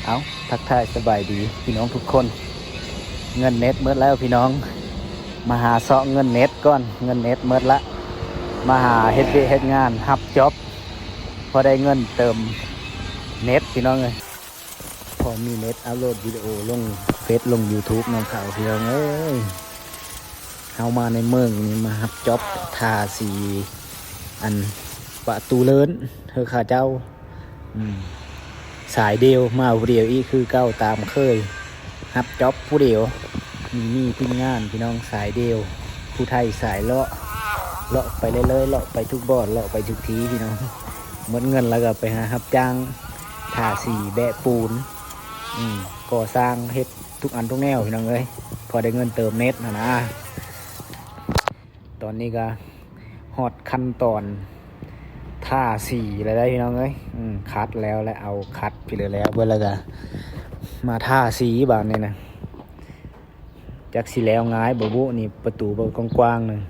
ເອົາ ທັກທາຍສະບາຍດີພີ່ນ້ອງທຸກຄົນ. ເງິນເນັດໝົດແລ້ວພີ່ນ້ອງ, ມາຫາເຊາະເງິນເນັດກ່ອນ. ເງິນເນັດໝົດລະ, ມາຫາເຮັດວຽກເຮັດງານ ຮັບຈັອບ ພໍໄດ້ເງິນເຕີມເນັດພີ່ນ້ອງເອີຍ. ພໍມີເນັດອັບໂຫຼດວິດີໂອລົງເຟສລົງຢູທູບນຳເຂົາພີ່ນ້ອງເອີຍ. ເຮົາມາໃນເມືອງນີ້ ມາຮັບຈັອບທາສີ ອັນ ປະຕູເລີນ ເຮີຂ້າເຈົ້າ. ອືມ ສາຍດຽວ ມາຜູ້ດຽວອີກຄືເກົ່າຕາມເຄີຍ, ຮັບຈັອບຜູ້ດຽວ. ມີ ມີທີມງານພີ່ນ້ອງ ສາຍດຽວ, ຜູ້ໄທສາຍເລາະ, ເລາະໄປເລື້ອຍໆ ເລາະໄປທຸກບ່ອນ ເລາະໄປທຸກທີ່ພີ່ນ້ອງ. ໝົດເງິນແລ້ວກໍໄປຫາຮັບຈ້າງທາສີ ແບະປູນ ອືມ ກໍ່ສ້າງ ເຮັດທຸກອັນທຸກແນວພີ່ນ້ອງເອີຍ, ພໍໄດ້ເງິນເຕີມເນັດຫັ້ນນະ. ຕອນນີ້ກໍຮອດຂັ້ນຕອນທາສີແລ້ວເດ້ພີ່ນ້ອງເອີຍ. ອືມ ຂັດແລ້ວ ແລະ ເອົາຂັດພີ້ແລ້ວ ເບິດແລ້ວກໍມາທາສີບາດນີ້ນະ. ຈັກຊິແລ້ວງ່າຍບໍ່ບຸນີ້, ປະຕູບໍ່ກວ້າງໆ ໜຶ່ງ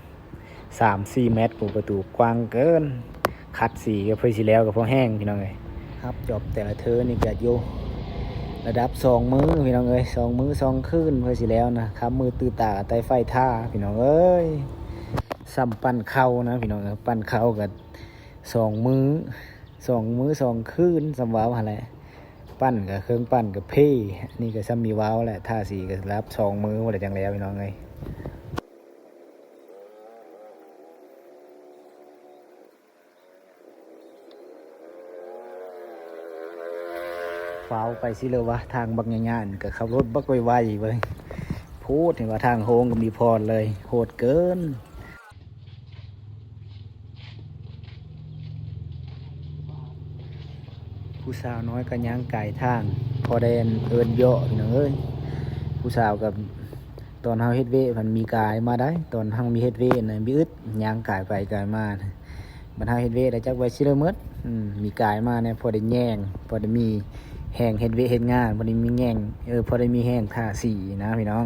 ສາມສີ່ແມັດພຸ້ນ, ປະຕູກວ້າງເກີນ. ຂັດສີກໍເພື່ອຊິແລ້ວກໍພໍແຮງພີ່ນ້ອງເອີຍ. ຮັບຈັອບແຕ່ລະເທີນີ້ກໍຢູ່ລະດັບສອງມື້ພີ່ນ້ອງເອີຍ, ສອງມື້ສອງຄືນເພື່ອຊິແລ້ວນະ. ຄຳມືຕື່ຕາໃຕ້ໄຟທ່າພີ່ນ້ອງເອີຍ. ສ່ຳປັ່ນເຂົ້ານະພີ່ນ້ອງເອີຍ, ປັ່ນເຂົ້າກໍສອງມື້ ສອງມື້ສອງຄືນ ສ່ຳເວົ້າຫັ້ນແຫຼະ. ປັ່ນກໍເຄື່ອງປັ່ນກໍເພ, ອັນນີ້ກໍສ່ຳມີເວົ້າແຫຼະ. ທາສີກໍລະດັບສອງມື້ພຸ້ນແຫຼະ ຈັ່ງແລ້ວພີ່ນ້ອງເອີຍ. ຟ້າວໄປຊິເລີວະ, ທາງບັກຍານໆ ກໍຂັບລົດບັກໄວໆ ເວີຍ. ໂພດ ເຫັນວ່າທາງໂຮງກໍມີພອນເລີຍ, ໂຫດເກີນ. ຜູ້ສາວນ້ອຍກໍຍ່າງກາຍທາງ ພໍໄດ້ອັນເອີ້ນເຍາະພີ່ນ້ອງເອີຍ. ຜູ້ສາວກໍ ຕອນເຮົາເຮັດວຽກມັນມີກາຍມາໄດ໋, ຕອນເຮົາມີເຮັດວຽກນະ ມີອຶດຍ່າງກາຍໄປກາຍມາ. ບັດເຮົາເຮັດວຽກແລ້ວຈັກໄປຊິເລີໝົດ, ອືມ ມີກາຍມາແດ່ ພໍໄດ້ແຍ່ງ ພໍໄດ້ມີແຮງເຮັດວຽກເຮັດງານ, ພໍໄດ້ມີແຮງ ເອີ ພໍໄດ້ມີແຮງທາສີນະພີ່ນ້ອງ.